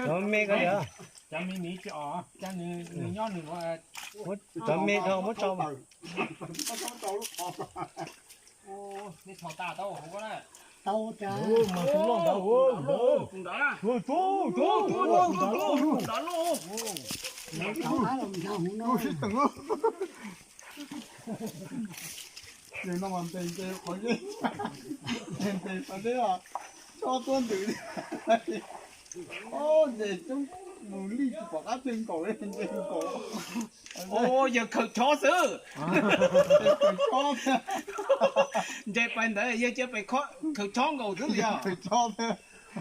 Cov me ko yog. Cov me me tsis os, cov nws nyob nws. Cov me dhau muab tso mas. Nej txhos tas tau hauv ko na. Tau tas. Mas tus loj ntawd, tus ntawd. Tus sib teem. Ces no mas ntes ntes qhov zeb, ntes ntes qhov zeb os, tso tuaj ntws li. Ntes coob mus li tsis pom qab tseg nkaus li, ntes nkaus. Yawg khaws chob xwb. Ntshe pais ntawd yawg cia pais khaws chob nkaus xwb li os.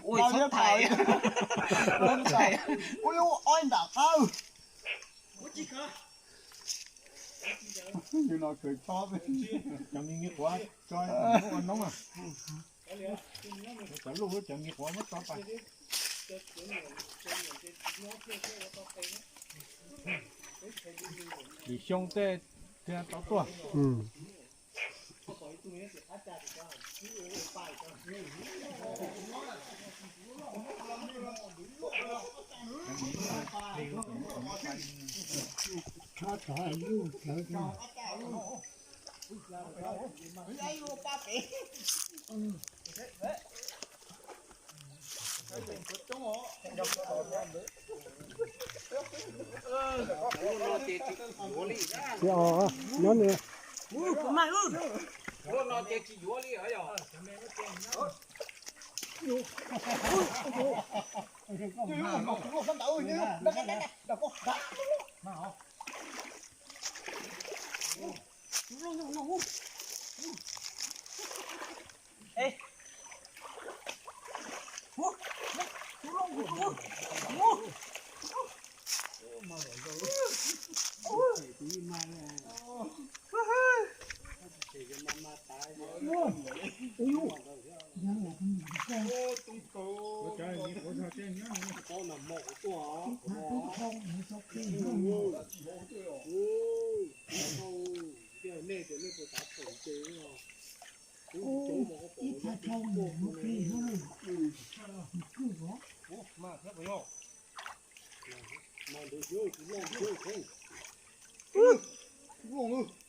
Ua txhob thais. Ua ob nram qab. Cov me me quav tso, muab ua noob. Cov luj cov me quav muab tso pais. Lwm xyoo tej thiaj tau tuaj. Ces os, nyob nws.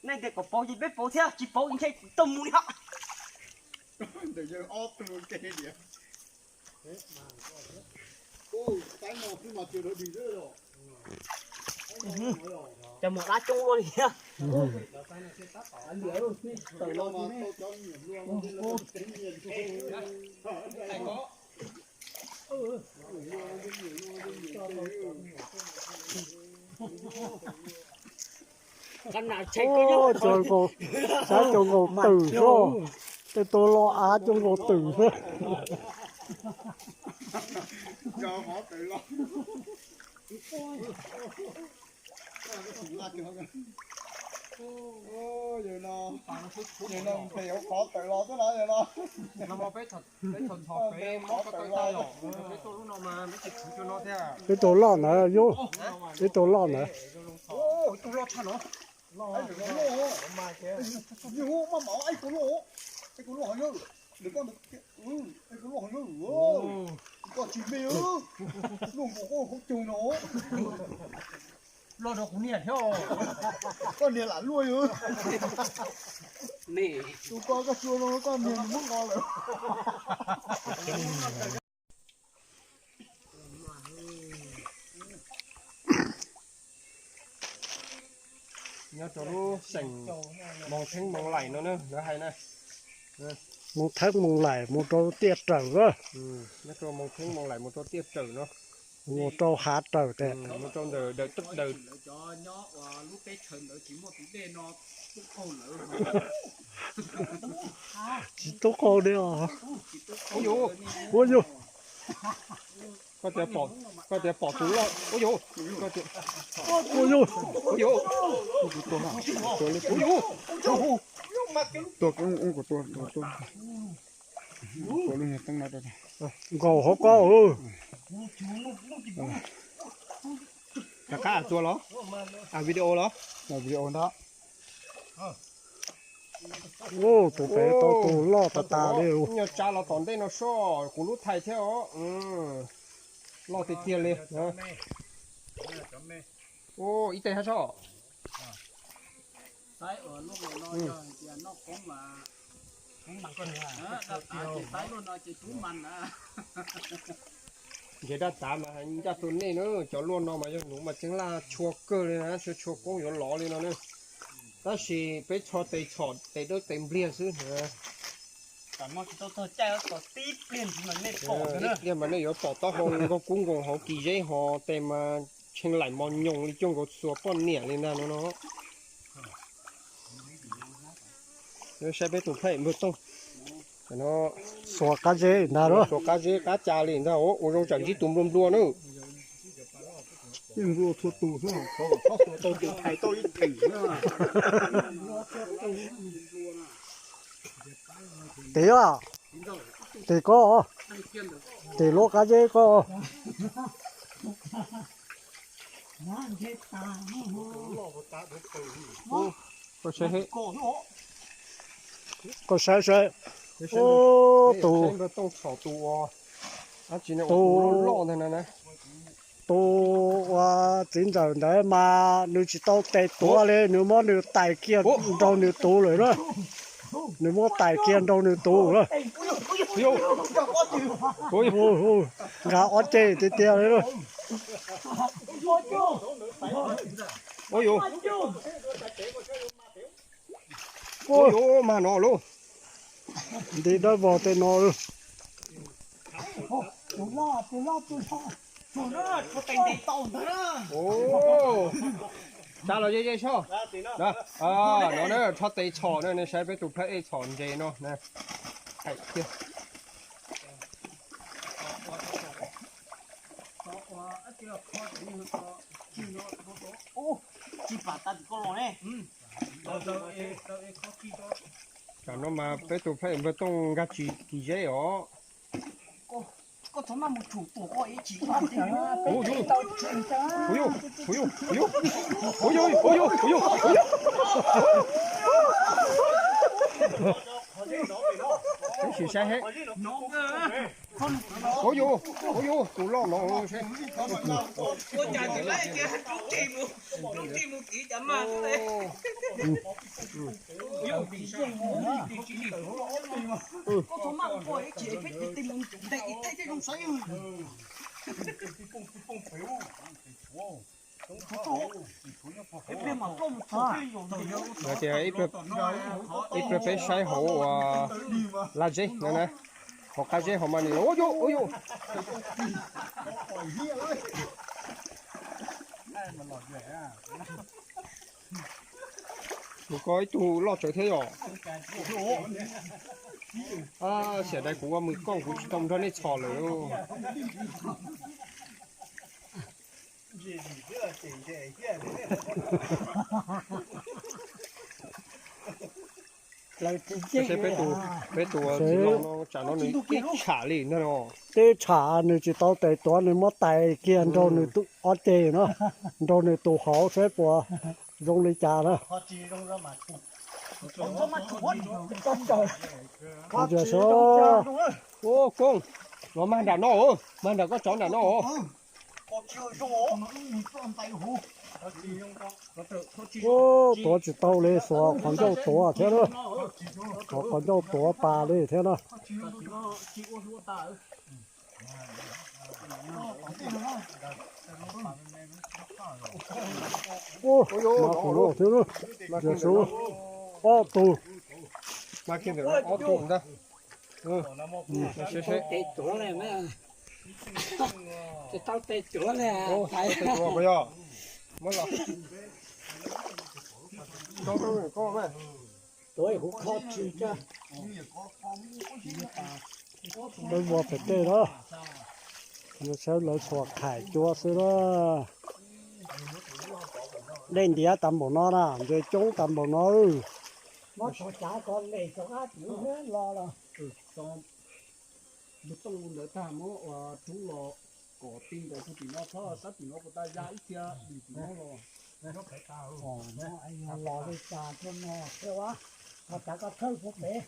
Nej tias kom pauv ces peb pauv thiab, tsis pauv ces ntshe tau mus li hos. Ntawm yawg ob tug ke diam. Cov muam dab coob luaj li thiab. Ua, cov nkaus, saib cov nkaus twm soj, tej tus los av cov nkaus twm xwb. Peb tuaj lub no mas peb tsis tshwv cov no thiab. Peb tau loj ntawd yub, peb tau loj ntawd. Tus loj tshaj no. Koj tsis me, luaj nkaus koj hauv cug no. Loj rau kuv niam thiab. Koj niam lam luaj yus. Tus ko koj tsuas no koj niam muab nqos lawm. Nyob rau lub xeem Moos Theeb Moos Laim no na, lawv hais na. Moos Theeb Moos Laim mus rau Tiaj Rawm na. Nyob rau Moos Theeb Moos Laim mus rau Tiaj Rawm no. Mus rau Hav Rawm tes. Mus rau ntawm daws, tsis tub qaug li os. Ua yus. Koj tias pom tus loj, ua yus. Ua yus. Ua yus. Ua yus. Tua, ua kuv tua, tua, tua lub niag teeb no rau. Nkaus hauv koj. Rov qab tua los? Video los? Tus pem tau tus loj tas tas li. Nyuag tsa los tom ntej no soj kuv lub thais thiab os. Loj tiag tiag li. Ib teg hab tso. Ntses daj tav mas ncaj tu nej na, cov luaj no mas yog nuv mas tseeb laj tshua kawg li na, tshua tshua koob yuav lov li no na. Tab sis peb txho tes txhom tes dawb tes npliag xwb. Ib pliag mas nej yuav pom taub hau nkaug kub nkaus hauv kis zeb ho tes mas tshee laim mos nyoos li cuaj nkaus xuas poj niam li ntag no no. Saib peb tus phaj npawg Tooj. Xuas qab zeb ntag, xuas qab zeb qab ca li ntag, ua zoo tsam ntsib tus nplua nplua na. Nplua txhua tus xwb. Tes, tes koj, tes luab qab zeb koj. Koj saib saib, tus, tus ua txiv ntxawm ntawd mas nws tsis tau tes tuav li, nws muab nws tais kiag nraug nws tus lawm na. Nws muab tais kiag nraug nws tus lawm. Nqa ob ceg tiag tiag li. Ua yuav mag no lauj. Nti dawb vog tej no. Tsa los ze ze soj. No na, rho tes txhom na, nej saib peb tus phaj ej txhom ntses no na. Tam no mas peb tus phaj ej npawg Tooj nkag tsis kis zeb os. Sim saib he. Ua yuav, ua yuav, tus loj no. Ib pliag peb saib hauv ua laj zeb no na, hauv qab zeb hauv mas nws ua yuav, ua yuav. Tus ko ib tug loj tsawv thiab yom. Xiam dais kuv ua mws kooj kuv tsis tau nrog nej txhom lawm. Peb tus, peb tus txiv laus no tsam no nws tib tsham li ntag no. Tib tsham nws tsis tau tes tuav, nws muab tais kiag nraug nws ob ceg no, nraug nws tus hauv saib puas zoo li cas na. Ua koob, los mag nram no, mag nram koj tsov nram no. Tuav tsis tau li, xuas qhov ncauj tuav thiab na. Xuas qhov ncauj tuav tas li thiab na. Mas kuv loj thiab na. Yog sub ob tug. Lawv vua pem tej na, yog saib lawv xuas khais cua xwb na. Dej ntiav tas npaum no na, ntses coob tas npaum no. Mus tooj ntawd tag muab ua rub los kom ti ntawd puag tim no txhob sab tim no puas tas ya ib txhia dim tim no los. Los li cas thiaj no thiab ua, ho cav koj thawj puag pem,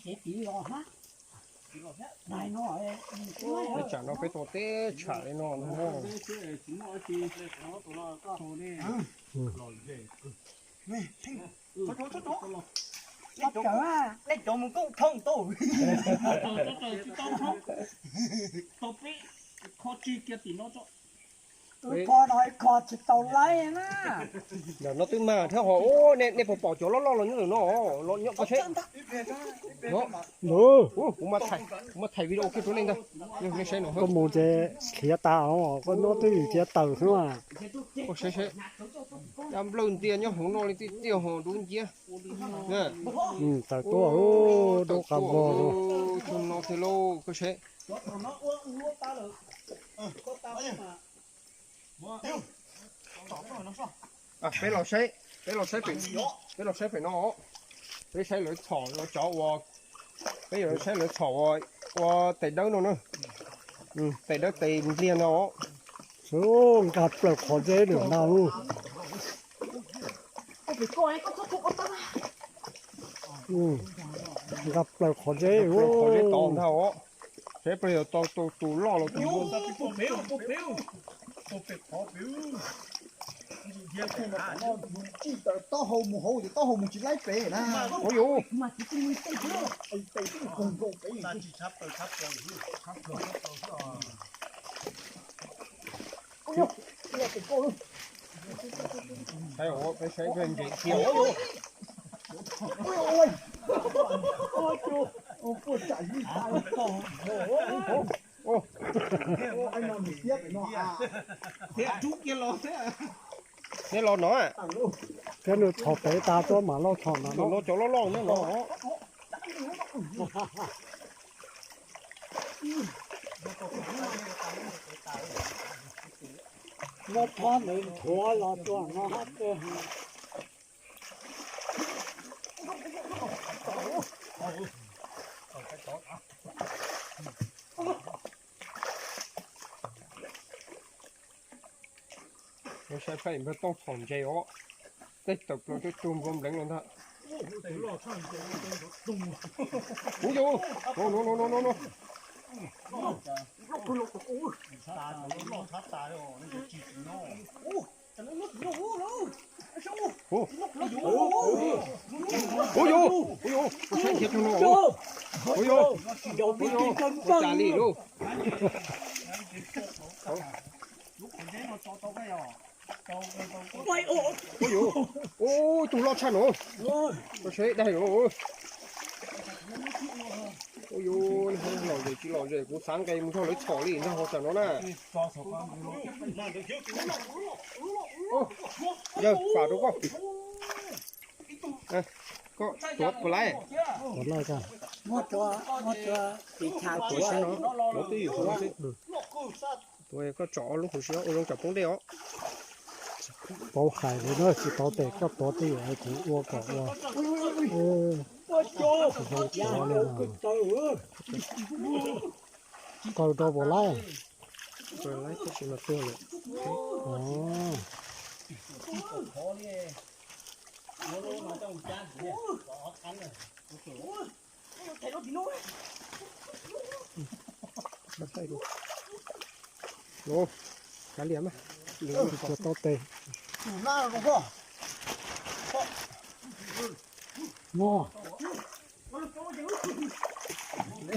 cev tid los hab. Peb tsam no peb tua teb tsham li no ntag. Nej cov mus koob thooj tau. Tau peb kho tsis kiag tim no tso. Kho no kho tsis tau laib na. Ntawm no twb mag thiab ho. Nej puas pom cov loj loj los nyob ntawm no los nyob koj seb. Kuv mam thaij, kuv mam thaij video kiag rau nej ntag. Nej saib no, koj mus ces khiav tas os, koj nyob twj ywm khiav tawm xwb mas. Koj saib saib, cab nplawj ntias nyob hauv no li tiag tiag ho dub nciab. Tawm tuaj, dub qab vog no. Cog no thiab lauj, koj saib. Peb los saib, peb los saib pem, peb los saib pem no. Peb saib lawv txhom los cov ua, peb yuav saib lawv txhom ua, ua tes dawb no na. Tes dawb tes npliag no. Nkag plaws qhov zeb lawm ntag. Nkag plaws qhov zeb, qhov zeb tod ntag os. Seb puas yog tau tus loj los tus. Ua yuv, saib, peb saib ntses kiag. Neb los no, thiab nws txhom pem tas tuaj mam loj txhom ntawm no, cov loj loj nyob no. Muab thob ntawd nthuav los tsuas no hab. Saib peb npawg Tooj txhom ntses os, tej tawm plaws tej tug npua npleev los ntag. Ua yuv, no no no no. Ua yuv, ua yuv, ua saib kiag tug no. Ua yuv, ua cas li lauj. Ua yuv, ua tug loj tshaj no. Koj saib daig no. Ua yuv, lom zem tsis lom zem kuv xav nqes mus nrog lawv txhom li ntag ho tsam no na. Yawg, fam rau koj. Koj tuav puas laib? Tuav no, tuav twj ywm no xwb. Tuav koj tsom ob lub hauv siab ua zoo tsam poob dej os. Paub hais li na, tsis tau tes koj tuav twj ywm kuv ua kom ua. Kaw rau puas laib? Kaw laib tab sis mas tuag lawm. Kav liam mas, tsis tau tes.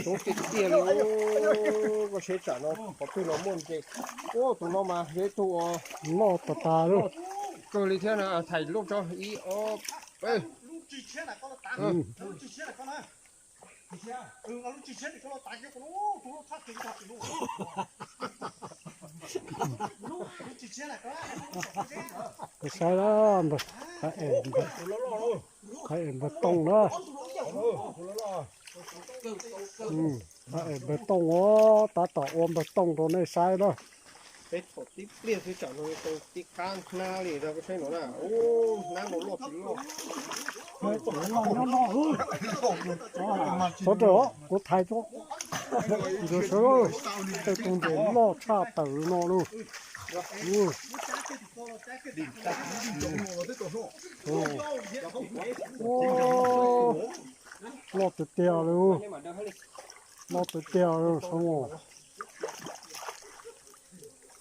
Coob tiag tiag li. Koj saib tsam no qhov twg los muaj ntses. Ua tus no mas yog ib tug uas loj tas tas loj kawg li thiab na. Thaij lub tso, ib ob peb. Saib na, qhov es npawg Tooj na. Qhov es npawg Tooj os, tab tom ua npawg Tooj rau nej saib na. Peb txhom tib pliag xwb tsam no tau tib qab hnab li, koj saib no na. Hnab no loj tsis loj. Txhob rawm, kuv thaij tso. Ntsia sawv, tej tug ntses loj tshaj tawm no lauj. Loj tiag tiag li. Loj tiag tiag, zoo os.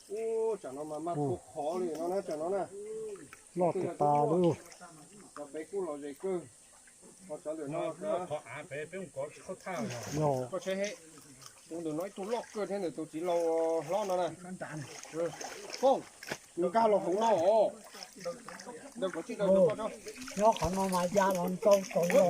Ub, tsam no mas maj tu qhov li no na, tsam no na. Loj tas tas li. Cov pem kuj lom zem kawg. Ho cov ntawm no, yog, tus ntawm no ib tug loj kawg thiab ntawm tus txiv laus hlob no na. Fooj, nws nkag los hauv no os. Nyob qhov no mas ya los ntau tsaus.